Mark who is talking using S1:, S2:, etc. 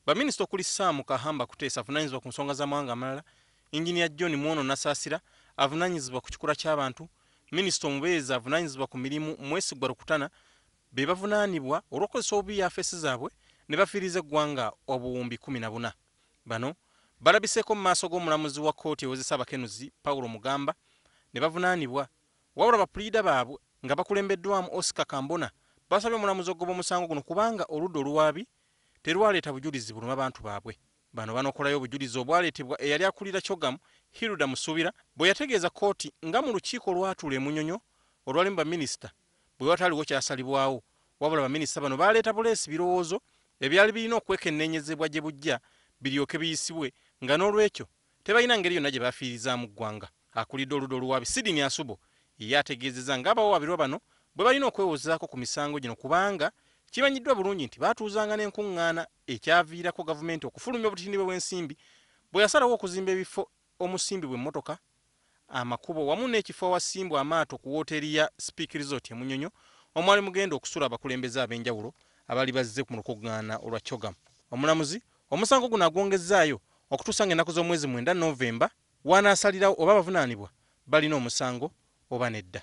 S1: Baminisita okuli Sam Kahamba Kuteesa avunaanyizibwa ku nsonga z'amawanga amalala, Engineer John Mwono Nasaasira avunaanyizibwa ku kikula ky'abantu, Minisita omubeezi avunaanyizibwa ku mirimu Mwesigwa Rukutana be bavunaanibwa olw'okukozesa obubi yafeesi zaabwe ne bafiiriza eggwanga obuwumbi 14. Bano balabiseeko mu maaso g'omulamuzi wa kkooti ewozesa abakenuzi Paulo Mugamba ne bavunaanibwa. Wabula bapuliida baabwe nga bakulembeddwamu Oscar Kambona basabye omulamuzi okugoba omusango guno kubanga oludda oluwaabi terwaleeta bujulizi buluma bantu baabwe. Bano banokolayo obujulizi obwaleetebwa eyali akulira CHOGM Hilda Musuubira bwe yategeeza kkooti nga mu lukiiko olwatuula e Munyonyo olwalimu baminisita bwe wataaliwo kyasalibwawo. Wabula baminisita bano baleeta buleesi birowoozo ebyali birina okwekenneenyezebwa gye bujja biryoke biyisibwe nga n'olwekyo tebalina ngeri yonna gye bafiirizaamu ggwanga. Akulidde oludda oluwaabi Sidney Asubo ye ategeezezza ng'abawawaabirwa bano bwe balina okwewozaako ku misango gino kubanga kimanyiddwa bulungi nti baatuuzanga n'enkuŋŋaana ekyaviirako gavumenti okufulumya obutindi bw'ensimbi bwe yasalawo okuzimba ebifo omusimbibwa emmotoka, amakubo wamu n'ekifo awasimbwa amaato ku wooteeri ya Speke Resort e Munyonyo omwali mugenda okusula abakulembeze ab'enjawulo abaali bazze mu lukuŋŋaana olwa CHOGM. Omulamuzi omusango guno agwongezzaayo okutuusa ng'ennaku z'omwezi 9 Novemba w'anaasalirawo oba abavunaanibwa balina omusango oba nedda.